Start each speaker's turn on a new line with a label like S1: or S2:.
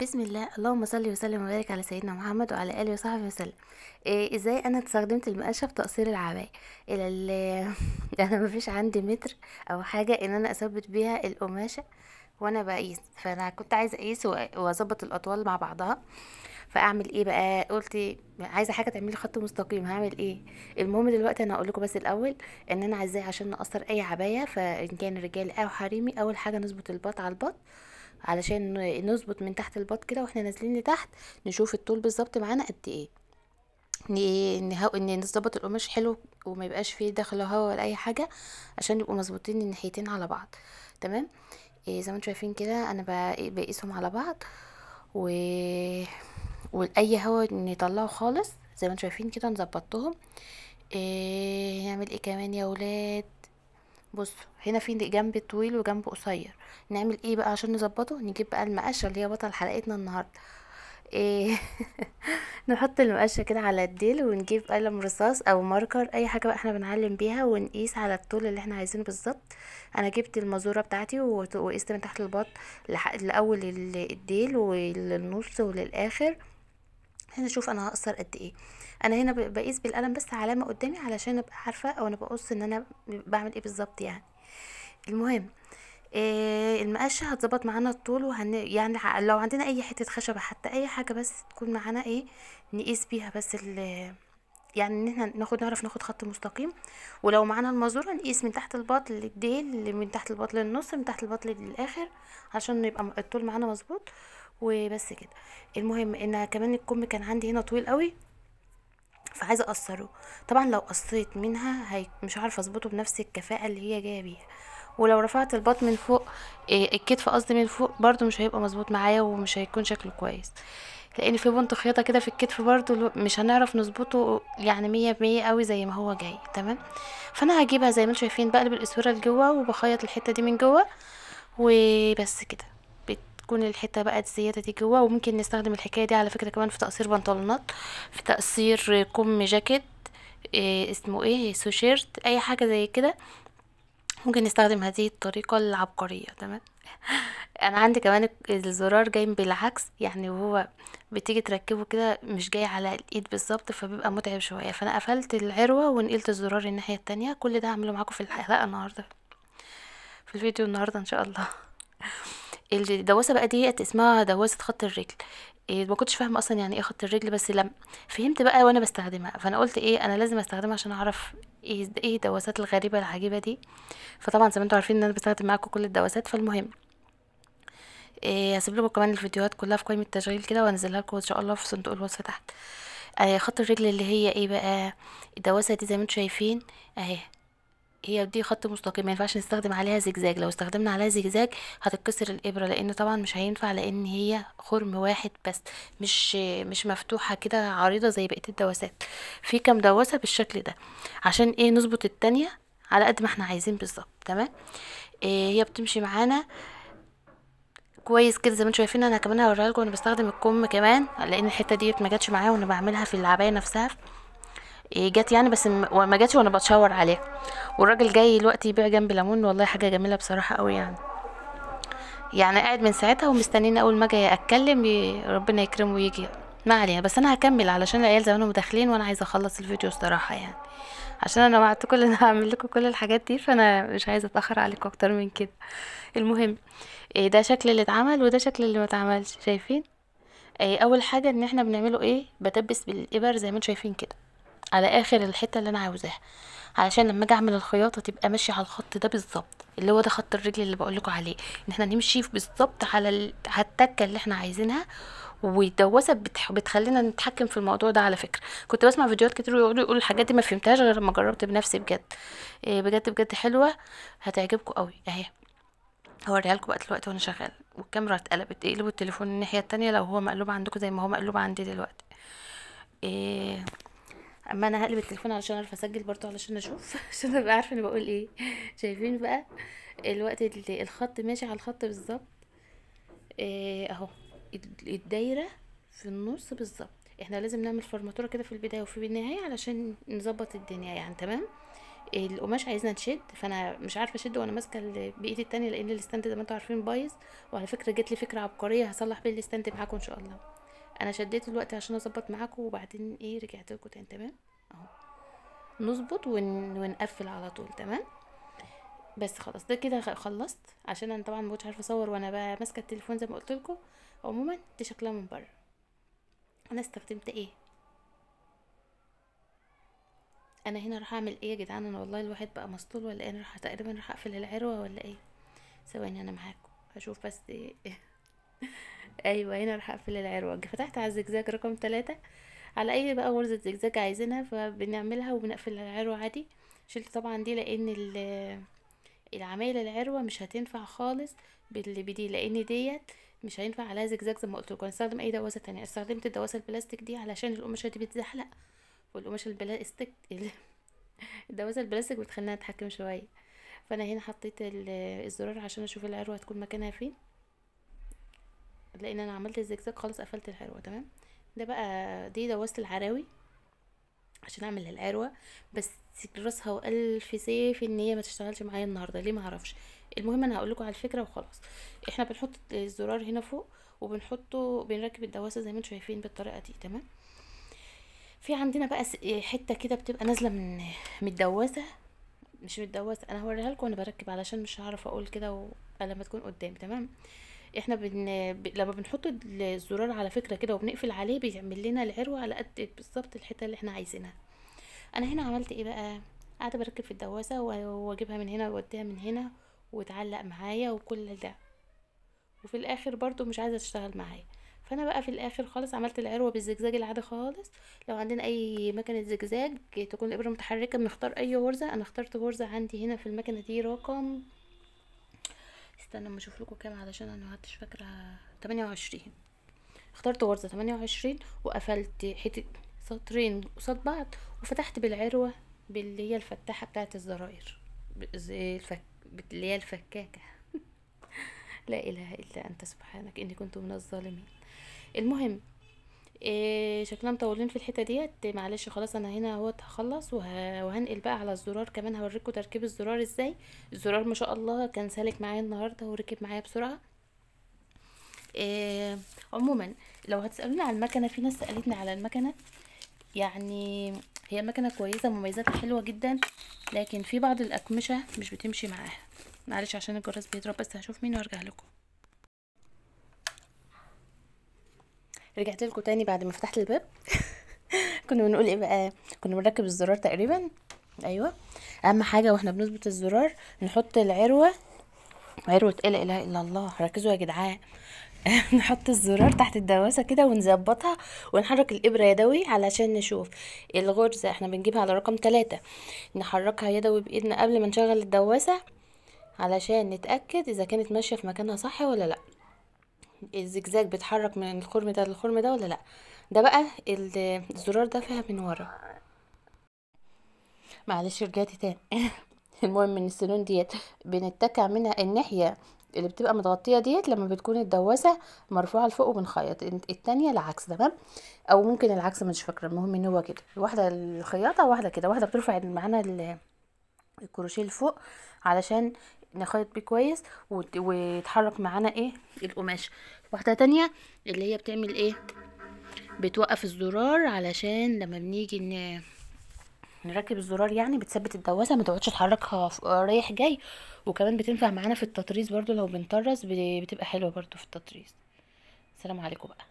S1: بسم الله، اللهم صل وسلم وبارك على سيدنا محمد وعلى اله وصحبه وسلم. ازاي انا استخدمت المقشه في تقصير العباية؟ انا مفيش عندي متر او حاجة ان انا اثبت بيها القماشه وانا بقيس، فانا كنت عايزه اقيس واظبط الاطوال مع بعضها. فاعمل ايه بقى؟ قلت عايزه حاجة تعمل لي خط مستقيم، هعمل ايه؟ المهم دلوقتي انا هقول لكم، بس الاول ان انا عايزاه عشان نقصر اي عباية، فان كان رجال او حريمي، اول حاجة نظبط الباط على الباط علشان نظبط من تحت الباط كده واحنا نازلين لتحت، نشوف الطول بالظبط معانا قد ايه، ان نظبط القماش حلو وما يبقاش فيه دخل هوا ولا اي حاجة، عشان يبقوا مظبوطين الناحيتين على بعض. تمام؟ زي ما انتم شايفين كده انا بقيسهم على بعض واي هوا نطلعه خالص. زي ما انتم شايفين كده نظبطتهم. نعمل ايه كمان يا ولاد؟ بصوا هنا في جنب طويل وجنب قصير، نعمل ايه بقى عشان نظبطه؟ نجيب بقى المقشه اللي هي بطل حلقتنا النهارده. نحط المقشه كده على الديل، ونجيب قلم رصاص او ماركر، اي حاجة بقى احنا بنعلم بيها، ونقيس على الطول اللي احنا عايزينه بالظبط. انا جبت المازوره بتاعتي وقست من تحت الباط لاول الديل وللنص وللاخر. هنا شوف انا هقصر قد ايه. انا هنا بقيس بالقلم بس علامة قدامي علشان ابقى عارفه او انا بقص ان انا بعمل ايه بالظبط يعني. المهم المقشه هتظبط معانا الطول، يعني لو عندنا اي حتة خشبه حتى اي حاجة بس تكون معانا ايه نقيس بيها بس يعني ان احنا نعرف ناخد خط مستقيم. ولو معانا المازوره نقيس من تحت الباط للديل، من تحت الباط للنص، من تحت الباط للاخر، عشان يبقى الطول معانا مظبوط. وبس كده. المهم ان كمان الكم كان عندي هنا طويل قوي، فعايزه اقصره. طبعا لو قصيت منها مش عارفه اظبطه بنفس الكفاءة اللي هي جاية بيها. ولو رفعت الباط من فوق، الكتف قصدي من فوق، برضو مش هيبقى مظبوط معايا ومش هيكون شكله كويس، لان في بنط خياطة كده في الكتف برضو مش هنعرف نظبطه يعني 100% قوي زي ما هو جاي. تمام؟ فانا هجيبها زي ما انتم شايفين، بقلب الاسوره لجوه وبخيط الحتة دي من جوه وبس كده. بتكون الحتة بقى الزيادة دي جوه. وممكن نستخدم الحكاية دي على فكرة كمان في تقصير بنطلونات، في تقصير كم جاكيت، اسمه ايه، سوشيرت، اي حاجة زي كده ممكن نستخدم هذه الطريقة العبقرية. تمام؟ انا عندي كمان الزرار جاي بالعكس، يعني وهو بتيجي تركبه كده مش جاي على الايد بالظبط، فبيبقى متعب شوية. فانا قفلت العروة ونقلت الزرار الناحية التانية. كل ده هعمله معاكم في الحلقة النهارده، في الفيديو النهارده ان شاء الله. الدواسه بقى ديت اسمها دواسه خط الرجل. ما كنتش فاهمه اصلا يعني ايه خط الرجل، بس لما فهمت بقى وانا بستخدمها فانا قلت ايه، انا لازم استخدمها عشان اعرف ايه الدواسات الغريبة العجيبة دي. فطبعا زي ما انتم عارفين ان انا بستخدم معاكم كل الدواسات. فالمهم هسيب لكم كمان الفيديوهات كلها في قائمة التشغيل كده، وانزلها لكم ان شاء الله في صندوق الوصف تحت. خط الرجل اللي هي ايه بقى الدواسه دي، زي ما انتم شايفين اهي، هي دي خط مستقيم، ما ينفعش نستخدم عليها زجزاج. لو استخدمنا عليها زجزاج هتتكسر الابره، لان طبعا مش هينفع، لان هي خرم واحد بس، مش مفتوحة كده عريضة زي بقية الدواسات. في كام دواسه بالشكل ده عشان ايه؟ نظبط التانية على قد ما احنا عايزين بالظبط. تمام؟ هي بتمشي معانا كويس كده زي ما انتم شايفين. انا كمان هوريها لكم وانا بستخدم الكم كمان، لان الحتة دي ما جاتش معايا وانا بعملها في العباية نفسها، جت يعني بس ما جاتش وانا بتشاور عليها. والراجل جاي دلوقتي يبيع جنب ليمون، والله حاجة جميلة بصراحة قوي يعني قاعد من ساعتها ومستنيني اول ما اجي اتكلم، ربنا يكرمه ويجي. ما علينا، بس انا هكمل علشان العيال زمانهم داخلين وانا عايزه اخلص الفيديو الصراحة، يعني عشان انا وعدتكم ان انا هعمل لكم كل الحاجات دي، فانا مش عايزه اتاخر عليكم اكتر من كده. المهم ده شكل اللي اتعمل وده شكل اللي ما اتعملش. شايفين؟ اول حاجة ان احنا بنعمله ايه، بدبس بالابر زي ما انتم شايفين كده على اخر الحتة اللي انا عاوزاها، علشان لما اجي اعمل الخياطة تبقى ماشية على الخط ده بالظبط، اللي هو ده خط الرجل اللي بقول لكم عليه، ان احنا نمشي بالظبط على التكه اللي احنا عايزينها. والدواسه بتخلينا نتحكم في الموضوع ده. على فكرة كنت بسمع فيديوهات كتير ويقعدوا يقولوا الحاجات دي، ما فهمتهاش غير لما جربت بنفسي بجد. بجد بجد حلوة، هتعجبكم قوي. اهي هوريها لكم بقى دلوقتي وانا شغالة، والكاميرا اتقلبت. اقلبوا التليفون الناحية التانية لو هو مقلوب عندكم زي ما هو مقلوب عندي دلوقتي. اما انا هقلب التليفون علشان اعرف اسجل برضو، علشان اشوف عشان ابقى عارفه انا بقول ايه. شايفين بقى الوقت اللي الخط ماشي على الخط بالظبط، اهو الدايرة في النص بالظبط. احنا لازم نعمل فرماتوره كده في البداية وفي النهاية علشان نظبط الدنيا يعني. تمام؟ القماش عايزنا نشد، فانا مش عارفه اشد وانا ماسكه بايدي التانية، لان ال stand زي ما انتوا عارفين بايظ. وعلى فكرة جت لي فكرة عبقرية هصلح بيه ال stand معاكم ان شاء الله. انا شديته دلوقتي عشان اظبط معاكم، وبعدين ايه رجعت لكم تاني. تمام اهو، نظبط ونقفل على طول. تمام بس خلاص ده كده خلصت، عشان انا طبعا ما كنتش عارفه اصور وانا بقى ماسكه التليفون زي ما قلت لكم. عموما دي شكلها من بره. انا استخدمت ايه؟ انا هنا راح اعمل ايه يا جدعان؟ انا والله الواحد بقى مسطول ولا ايه؟ انا راح تقريبا راح اقفل العروة ولا ايه؟ ثواني انا معاكم هشوف بس إيه. ايوه هنا راح اقفل العروة. فتحت على الزجزاج رقم 3، على اي بقى غرزه زجزاج عايزينها فبنعملها وبنقفل العروة عادي. شلت طبعا دي لان العمايل العروة مش هتنفع خالص باللي بدي، لان ديت مش هينفع عليها زجزاج زي ما قلت لكم. هستخدم اي دواسه تانية. استخدمت الدواسه البلاستيك دي علشان القماشه دي بتزحلق، والقماشه البلاستيك الدواسه البلاستيك بتخلينا نتحكم شوية. فانا هنا حطيت الزرار عشان اشوف العروة هتكون مكانها فين، لان انا عملت الزجزاج خلاص قفلت العروة. تمام ده بقى دي دواسه العراوي عشان اعمل العروة، بس راسها والف سيف ان هي ما تشتغلش معايا النهارده، ليه ما اعرفش. المهم انا هقول لكم على الفكرة وخلاص. احنا بنحط الزرار هنا فوق وبنحطه، بنركب الدواسه زي ما انتم شايفين بالطريقة دي. تمام في عندنا بقى حتة كده بتبقى نازله من الدواسه، مش من الدواسه، انا هوريها لكم وانا بركب علشان مش هعرف اقول كده لما تكون قدام. تمام احنا لما بنحط الزرار على فكرة كده وبنقفل عليه بيعمل لنا العروة على قد بالظبط الحتة اللي احنا عايزينها. انا هنا عملت ايه بقى؟ قاعدة بركب في الدواسه واجيبها من هنا واوديها من هنا وتعلق معايا وكل ده، وفي الاخر برضو مش عايزه تشتغل معايا. فانا بقى في الاخر خالص عملت العروة بالزجزاج العادي خالص. لو عندنا اي مكنه زجزاج تكون الابره متحركة بنختار اي غرزه. انا اخترت غرزه عندي هنا في المكنه دي رقم، استنى اما اشوف لكم كام علشان انا ما عدتش فاكره، 28. اخترت غرزه 28 وقفلت حتة سطرين قصاد بعض، وفتحت بالعروة باللي هي الفتاحه بتاعه الزراير، اللي هي الفكاكه. لا اله الا انت سبحانك اني كنت من الظالمين. المهم إيه شكلنا مطولين في الحتة ديت، معلش خلاص انا هنا اهوت هخلص وهنقل بقى على الزرار كمان. هوريكم تركيب الزرار ازاي. الزرار ما شاء الله كان سالك معايا النهارده وركب معايا بسرعة. إيه عموما لو هتسالوني على المكنه، في ناس سالتني على المكنه، يعني هي مكنه كويسة مميزاتها حلوة جدا، لكن في بعض الاقمشة مش بتمشي معاها. معلش عشان الجرس بيضرب، بس هشوف مين وارجع لكم. رجعت لكم تاني بعد ما فتحت الباب. كنا بنقول ايه بقى؟ كنا بنركب الزرار تقريبا. ايوه اهم حاجة واحنا بنظبط الزرار نحط العروة، عروة لا اله الا الله، ركزوا يا جدعان. نحط الزرار تحت الدواسه كده ونظبطها ونحرك الابره يدوي علشان نشوف الغرزه. احنا بنجيبها على رقم 3، نحركها يدوي بايدنا قبل ما نشغل الدواسه علشان نتاكد اذا كانت ماشية في مكانها صح ولا لا، الزجزاج بيتحرك من الخرم ده للخرم ده ولا لا. ده بقى الزرار ده فيها من ورا. معلش رجعت تاني. المهم ان السنون ديت بنتكع منها الناحية اللي بتبقى متغطيه ديت لما بتكون الدواسه مرفوعة لفوق وبنخيط، التانية العكس. تمام او ممكن العكس مش فاكره. المهم ان هو كده، واحدة الخياطة واحدة كده، واحدة بترفع معانا الكروشيه لفوق علشان نخيط بيه كويس ويتحرك معانا ايه القماش. واحدة تانية اللي هي بتعمل ايه، بتوقف الزرار علشان لما بنيجي نركب الزرار يعني بتثبت الدواسه ما تقعدش تحركها رايح جاي. وكمان بتنفع معانا في التطريز برضو، لو بنطرز بتبقى حلوة برضو في التطريز. السلام عليكم بقى.